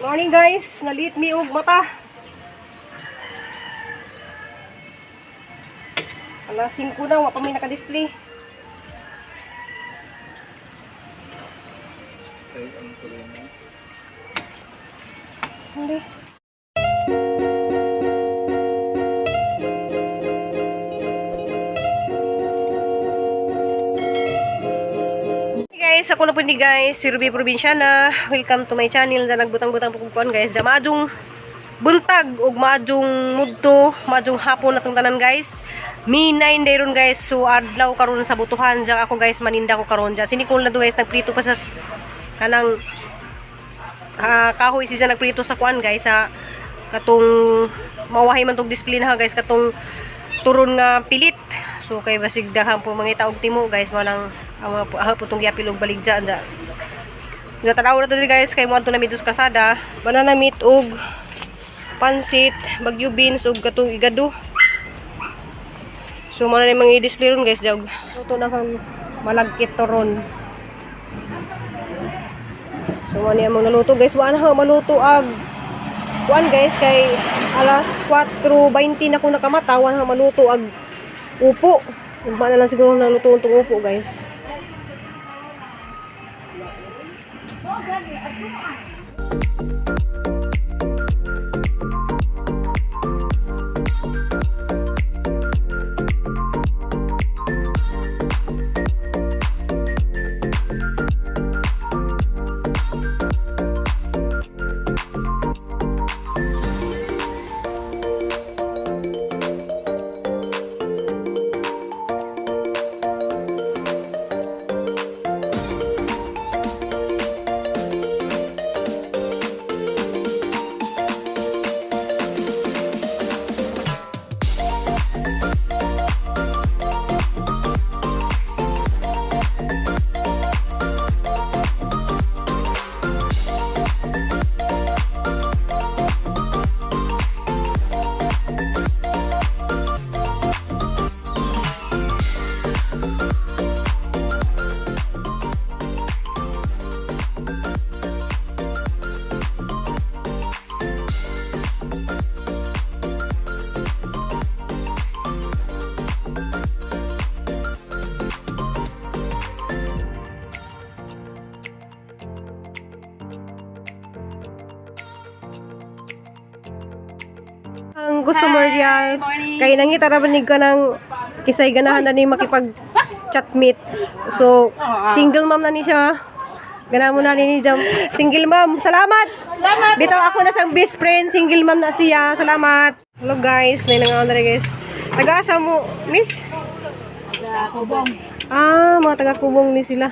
Morning, guys, nalit mi og mata. Alas 5 na, wa pa mi naka-display. Hindi. Hey guys, ako na po ni guys, si Ruby Provinciana. Welcome to my channel na nagbutang-butang po kuan, guys. Da maadjong buntag ug maadjong mudto, maadjong hapon natong tanan, guys. Mi 9 day ron, guys, so adlaw karon sa butuhan. Diyan ako, guys, maninda ko karon diyan. Sinikol na do, guys, nagprito pa sa kanang kahoy siya, nagprito sa kuan, guys, sa katong mawahi man tong display na, guys, katong turon nga pilit. So kay basig daghan po mga og timo, guys, mo lang ang mga po tong giapil og baligya da. Natanaw na to diri, guys, kay mo adto na mi dos kasada. Banana meat og pansit, bagyo beans og katong igado. So mo na ni mga i-display ron, guys, jog. Luto na kang malagkit to ron. So mo niya mong naluto, guys, wa na ho maluto ag kuan, guys, kay alas 4:20 na ko nakamata, wa na ho maluto ag upo. Ugma na lang siguro naluto tong upo, guys. Ang customer diya kay nangita ra ba ni ka ng kisay ganahan na ni makipag chat meet. So single mom na ni siya. Ganahan mo na ni Jam. Single mom. Salamat. Salamat. Bitaw ako na sang best friend, single mom na siya. Salamat. Hello guys, nay nangaon na guys. Taga-asa mo, miss? Kubong. Ah, mga taga-Kubong ni sila.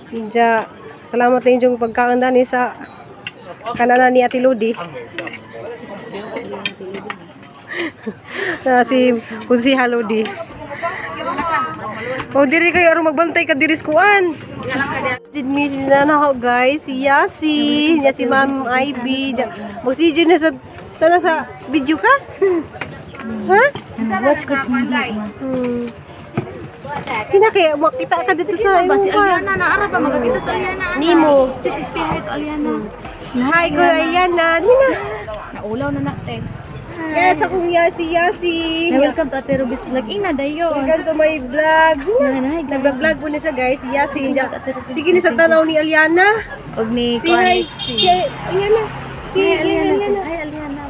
Diya, salamat na inyong pagkaon ni sa kanana ni Ate Lodi. Na si Kunsiha Lodi. O diri kayo aron magbantay ka diri sa kuan. Jud mi si nana ho, guys, si Yasi, niya si Ma'am Ivy. Magsijud na sa tana sa video ka? Ha? Watch ko sa Sige na kaya makita ka dito sa ba si imong ka. Aliana na ara pa makakita sa Aliana, ana. Nimo. Si si hi to Aliana. Hi ko Aliana. Nina. Naulaw na nakte. Yes, akong Yasi Yasi. Welcome to Ate Ruby's vlog. Ina dayon. Welcome to my vlog. Hi, guys. Nag-vlog po ni sa guys, si Yasi. Sige ni sa tanaw ni Aliana. Og ni Si hi. Kuan. Si Aliana. Si Hi Aliana. Aliana. Hi Aliana.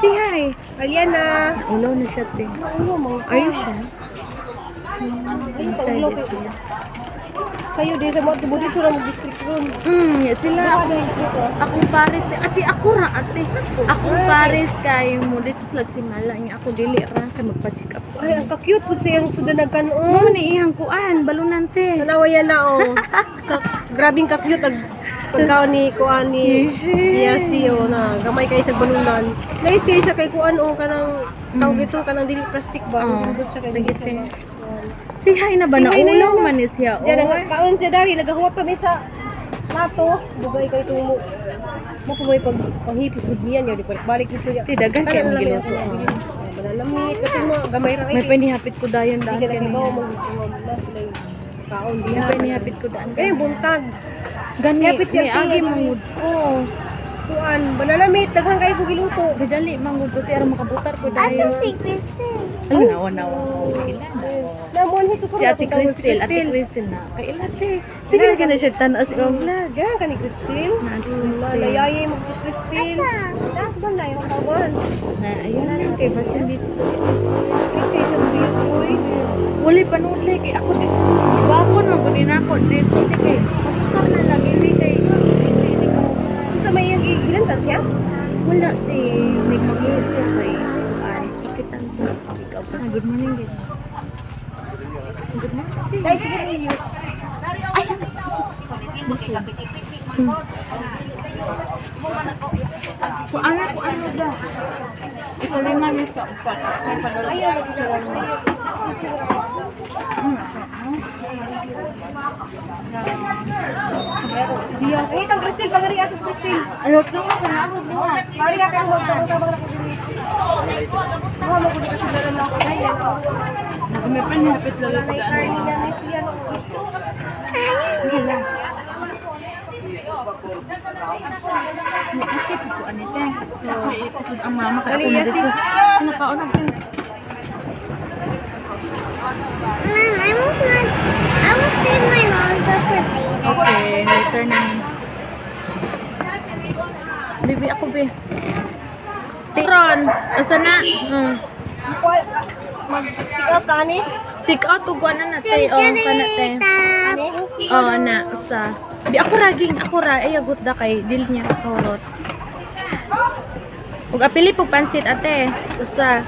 Si hi. Aliana. Ulaw na siya te. Are you sure? Sayo di sa mga tubod dito sa district ron. Sila akong pares ni ate, ako ra ate. Akong pares kay mo dito sa Lagsimala niya, ako dili ra kay magpa-check up. Ay, ang ka-cute po siyang suda nagkanon. Mo ni iyang kuan balunan te. Tanawa yan na oh. So, grabing ka-cute ag pagkaon ni kuan ni Yasi oh na gamay kay sa balunan. Nice kay siya kay kuan oh, kanang tawag ito kanang dili plastic ba? Oo. Sulod siya kay dili siya ba? Si hi na ba Si hi na naulaw yun. man ni siya? Diyan Oh. ang kaon siya dari nagahuwat pa mi sa plato. Dugay kay tumo. Mo ko may pag panghipos gud niya niya di balik dito niya. Ti, daghan kay Kanan mong lang giluto. niya. Banana katong mga gamay ra May kay. panihapit ko dayon Hindi daan ka kani. nakabaw mag na sila yung kaon May diha. panihapit ko daan. Eh, buntag. Gani, Yapit siya, may agi Tia. mangud ko. Kuan, banana meat, daghan kayo ko giluto. Dali mangud ko ti aron makabutar ko dayon. Asa si Kristen? Ay, nawa nawa. Namuan hito ko Si Ate Cristel, Ate Cristel na. Kay ate. Sige lagi na siya tan-aw sa imong vlog. Diyan ka ni Cristel. Na Ate Cristel. Malayay mo si Cristel. Taas ba na yung tawagan? Na ayun na kay basin busy sa Ate Cristel. Kay siya beauty. Wala panood lagi kay ako di. Bakon man gud na ako dito city kay mabutar na lagi ni kay busy ni ko. Sa may iyang gigilantan siya? Wala ti may mangihi siya kay an sakitan sa ikaw. Ah, good morning guys. Good morning. Sis. Dahil sige niyo. Ay. Kung ano ba? Ikalima ni sa upa. Ayaw. Siya. Ay, itong Cristel, pangari asas Cristel. Ano to ka na ako buha. Pangari ka kang magtabang-tabang na ko diri. Kuha mo ko dito sa dalan ako. Ay, ano. May panhapit lalo Nanay Carly, nanay siya. No. Maski po ani te. So, ipasud ang mama kay Dali, ako na Yasi. dito. Ano pa unag? Mom, I will not. I will save my longer for later. Okay, later na. Bibi ako be. Ron, asa na? Mag-pick up ka ni? Take out ug ana na te. Oh, kana te. Ani? Oh, na usa. Bi ako raging ako ra ay agot da kay dili niya kahurot. Ug apili pug pansit ate. Usa.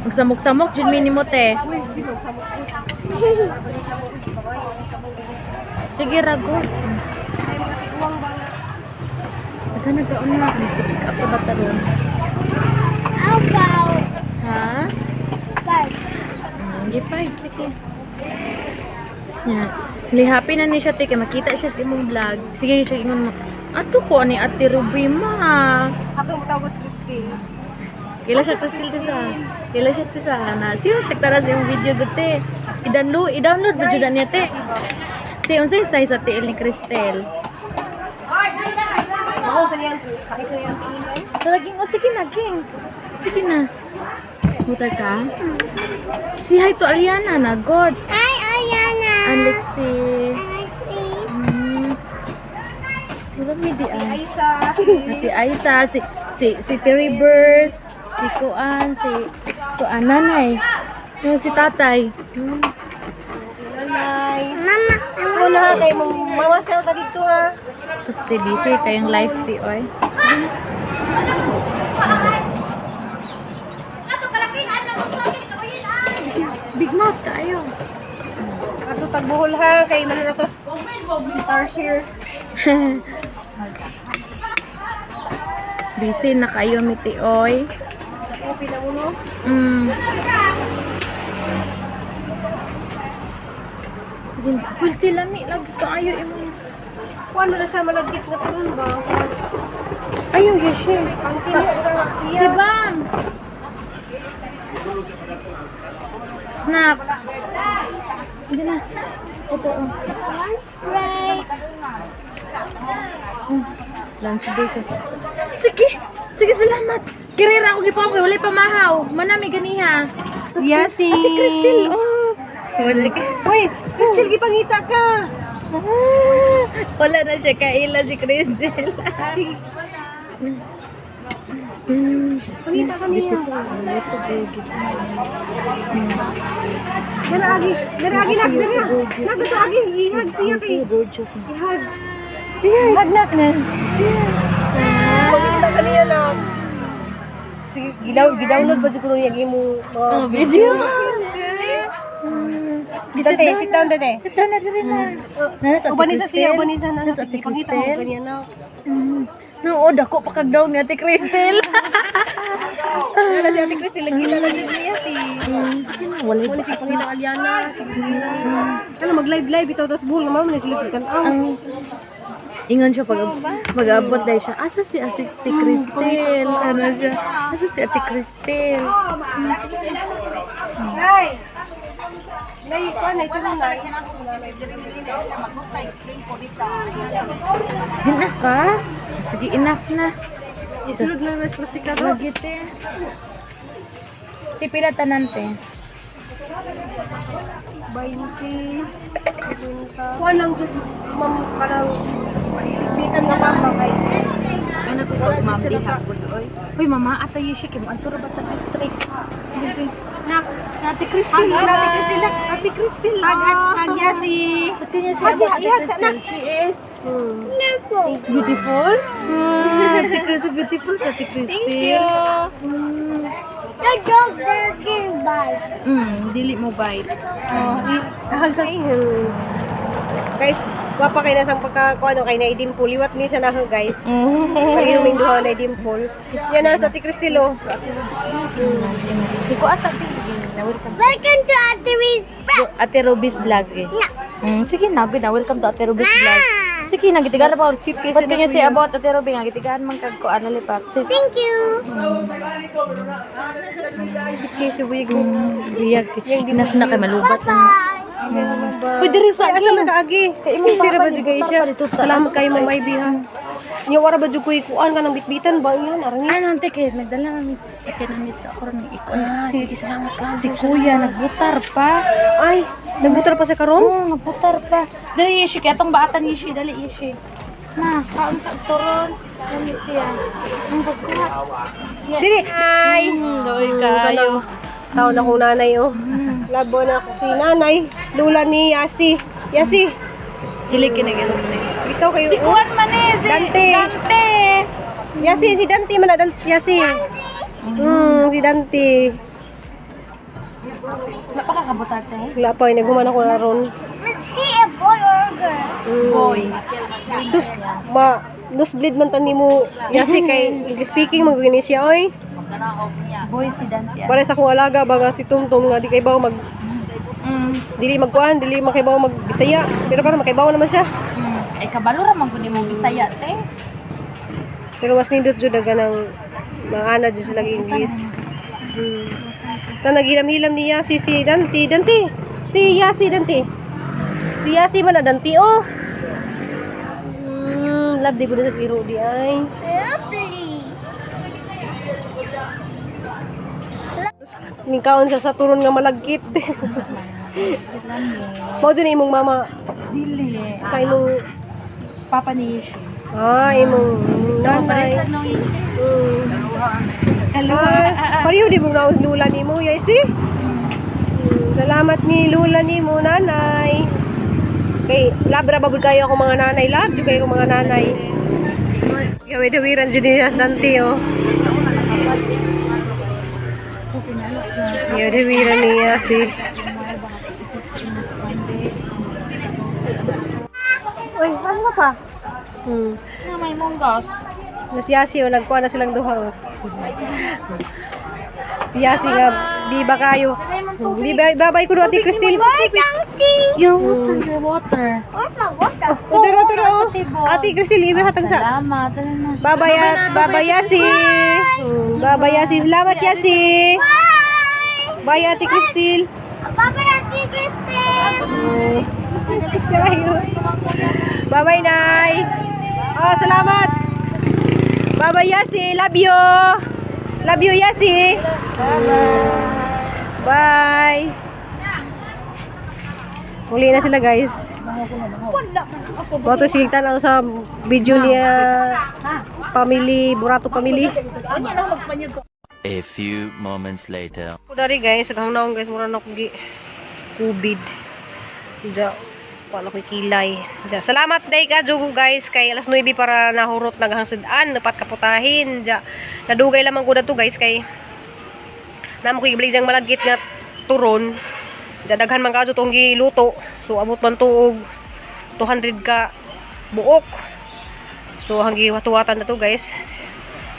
Magsamok-samok jud minimo te. Sige rago. Nagka nagkaon na ako. Check up pa ba ta doon? I'll go. Ha? Five. Hindi five, sige. Yeah. Lihappy na ni siya, te, kay makita siya sa imong vlog. Sige, siya ingon mo. Ato ko ni Ate Ruby ma. Ako mo tawag si Cristel. Kila siya Crystal te sa. Kila siya te sa. Na, siya siya tara sa imong video gud te. I-download, i-download ba jud na niya te? Te, unsay size sa TL ni Cristel? Ako sa niyan. Sakit na yan. Talaging, oh, sige na, king. Sige na. Mutar ka? Si hi to Aliana na, God. Hi, Ayana. Alexi. Alexi. Wala may di ah. Aisa. Ate Aisa, si Terry Burrs, si Kuan, si Kuan nanay. Yung si tatay. Nanay. Mama, I So want na kay mong mama siya ka dito ha. Sus, te busy kayong life ti oy. Big mouth kayo. Ato tagbuhol ha kay mananatos. Tarsier. Busy na kayo mi ti oy. Okay na mo no. Sige, pulti lami lagi kaayo imong. Kuan mo na siya malagkit nga turon ba? Ayaw, Yoshi. Ang timo ra siya. Diba? Snack. Hindi na. Ito, oh. lunch break. Lunch break. Sige. Sige, salamat. Kirira ako gipa ko. Wala pa mahaw. Manami ganiha. Yasi. Ate Cristel, oh. Wala ka. Uy, Cristel gipangita ka. Ah, wala na siya kaila si Cristel. Sige. Pangita ka niya. Dara agi, dara agi nak, dara. Nak dito agi, ihag siya kay. Gorgeous. Ihag. Sige, hag na na. Pangita ka niya na. Sige, gidaw, gidownload ba jud ko niya imo mga Oh, video. Date, sit down date. Sit down na diri na. Nasa Uban isa siya, uban isa na. Nasa Ate Ipangita mo Cristel. kaniya na. No, dako pa kag down ni Ate Cristel. Wala si Ate Cristel, nagkita lang din niya si. Sige na, wala. Wala si pangita Aliana, si Ano mag-live live itaw tas buhol nga man sila kan. Ang ingon siya pag mag-abot dahil siya. Asa si Ate Cristel? Ano siya? Asa si Ate Cristel? Hi. Nay, kuan na ito na. Enough ka? Sige, enough na. Isulod na mas plastic na to. Lagi, te. Te, pila tanan, te. 20. Kuan lang jud, ma'am, kanang bitan nga papa kay. Ano to, ma'am, diha. Uy, mama, atay siya. Kaya mo, antura ba ta district? Nak, Ate Christine. Ate Christine. Ate Christine. Hag hag si. Ate niya si Hag, Ate ihag sa Christine. She is Careful. beautiful. Ah, Ate Christine, beautiful sa Ate Christine. Thank you. The dog doesn't bite. Dili mo bite. Oh, hag sa. Guys, wapa kay na sang pagka kuan kay na dimple liwat ni siya na ho, guys. Pareho ming duha na dimple. Yan na sa Ate Christine oh. Di ko asa te. Na welcome. Welcome to Ate Ree's Ate Ruby's Vlog, sige. No. Sige na, good na. Welcome to Ate Ruby's Vlog. Sige na, gitigaan na pa. What can you say about Ate Ruby? Nga, gitigaan man kag ko, ano lipat. Sige. Thank you. Kay si wig. Biyag. Enough na kay malubat na. Bye. Pwede rin sa Ay, asa man kaagi? Sisira ba jud kay siya? Salamat kayo, Ma'am Ivy, ha. Nya wara ba jud koy kuan ka ng bitbitan ba yan? Arang Ano, ante, kay nagdala kami sa kinamit ako rin ikon. Ah, Si, sige, salamat ka. si kuya, nagbutar pa. Ay, nagbutar pa sa karon? Oo, nagbutar pa. Dali, Ishi, kaya itong baatan, Ishi. Dali, Ishi. Na, kaon ka, turon. Dali siya. Ang pagka. Dili. Ay. Doy kayo. Tao na kong nanay oh. Labo na ako si nanay. Lula ni Yasi. Yasi, Dili kinagilok ni. bitaw kayo. Si oh. Kuan man eh, si Dante. Dante. Yasi, si Dante man na Dante. Yasi. Si Dante. Wala pa kakabutar te. Wala pa, naghuman ako na ron. Is he a boy or a girl? Boy. Sus, ma, nosebleed man tani mo. Yasi kay English speaking man gini siya oy. Boy si Dante. Para sa akong alaga ba nga si Tumtum nga di kay bawo mag dili magkuan, dili makaibaw mag Bisaya, pero para makaibaw naman siya. Ay kabalo ra man gud nimo Bisaya te. Pero mas nindot jud ang ganang mga ana jud sila English. Ta naghilam-hilam ni Yasi si Dante, Dante. Si Yasi Dante. Si Yasi man na Dante oh. Love di po na sa tiro di ay. Lovely. Ningkaon sa turon nga malagkit. Mao jud ni imong mama Dili. sa imong Papa ni Ishi. ah imong nanay. Pares lang no Ishi. Ay, pareho di mo na lula ni mo, Yesi. Salamat ni lula ni mo, nanay. Kay, lab ra babud kayo ako mga nanay, lab jud kayo ako mga nanay. Gawi-dawiran jud niya sa Dante, oh. Gawi-dawiran niya si. Uy, ano pa? Na may munggos. Mas Yasi, oh, nagkuha na silang duha. Oh. Si Yasi nga, di ba kayo? Di ba, babay ko do, Ate Christine. Where's Dante? Your water, your water. Where's my water? Oh, turo, turo, oh. Sa table. Ate Christine, iba hatang sa. Salamat. Ano na? Babay, at, babay Yasi. Babay Yasi. Salamat Yasi. Bye. Bye, Ate Christine. Bye-bye, Ate Christine. Kayo. Bye-bye, Nay. Oh, salamat. Bye-bye, Yasi. Love you. Love you, Yasi. Bye-bye. Bye. Huli na sila, guys. Mo to sige tanaw sa video niya family, Burato family. A few moments later. Ako dari guys, saghang naong guys, mura na akong gi COVID. Diya, wala ko'y kilay. Diya, salamat day ka jugo guys kay alas 9 para nahurot naghang sudan, dapat kaputahin. Diya, nadugay lamang ko to guys kay namo ko'y giblig diyang malagkit nga turon. Diya, daghan man kadto tong giluto. So abot man tuog 200 ka buok. So hanggi watuwatan na to guys.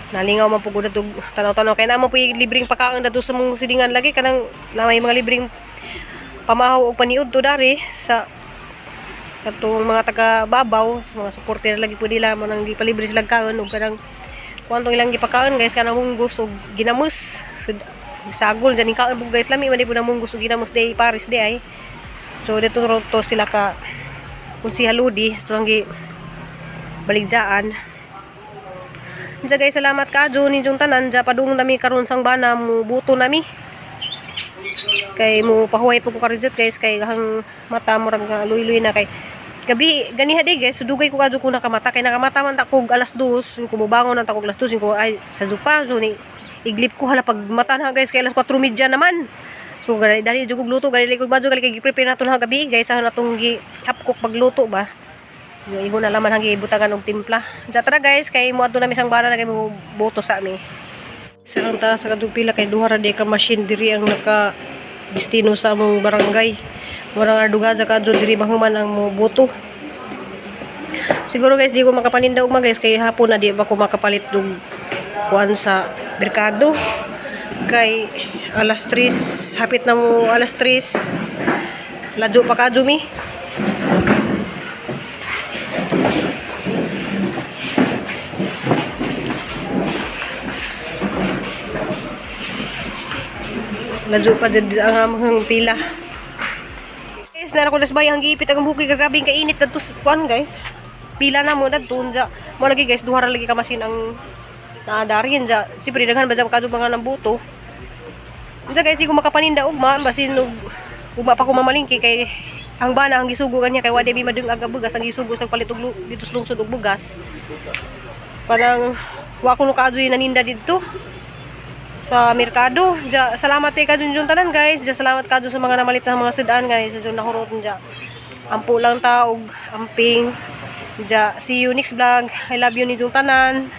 Nalingaw man pugod na to tanaw-tanaw kay namo puy libreng pakaon na to sa mong silingan lagi kanang na may mga libreng pamahaw og paniud to dari sa katong mga taga babaw sa mga suporter lagi po nila mo nang gipalibre sila kaon og kanang kuan tong ilang gipakaon guys kanang munggos og ginamos. So, sagol dyan kaon po guys, lami man di po na munggos og ginamos day Paris di ay. So dito ro to sila ka kung si Haludi, so ang gi baligyaan. Diya guys, salamat ka ninyong tanan. Diya padung nami karon sang bana mo buto nami. Kay mo pahuway po ko karon guys, kay hang mata mo rang luy-luy na kay gabi ganiha di guys, dugay ko kadto ko nakamata kay nakamata man ta kog alas 2, kung mubangon na ta kog alas 2, ko ay sa jupa so ni iglip ko hala pag mata na guys kay alas 4:30 naman. So gani dali jud kog luto, gani kog badyo, gali kay gi-prepare nato na gabi guys, sa natong gi hapkok pagluto ba. Yung iho na laman hanggi butangan og timpla. Diya tara guys, kay moadto nami sang bana na kay mo boto sa ami. Sa ang ta sa kadtong pila kay duha ra di ka machine diri ang naka destino sa among barangay. Mura nga duga sa kadto diri mahuman ang mo boto. Siguro guys di ko makapaninda ugma guys kay hapon na di ba ko makapalit og kuan sa merkado. Kay alas 3, hapit na mo alas 3. Ladyo pa kadto mi. Ladyo pa jud ang among pila. Guys, nara ko lasbay ang giipit ang bukid, grabe ang kainit dadto sa kuan guys. Pila na mo dadto unja. Mo lagi guys, duha ra lagi ka masin ang naadarin ja. Siyempre daghan ba ja kadto mga nang buto. Unja guys, di ko makapaninda ugma basin og ugma pa ko mamalingki kay ang bana ang gisugo kanya kay wa di mi madung aga bugas ang gisugo sa palit og dito sa lungsod og bugas. Parang wa ko no kaadyoy naninda didto sa merkado. Ja, salamat kay kadyo tanan guys. Ja, salamat kadyo sa mga namalit sa mga sudan guys. Ja, nahurot ja. Ampo lang ta og amping. Ja, see you next vlog. I love you ni tanan.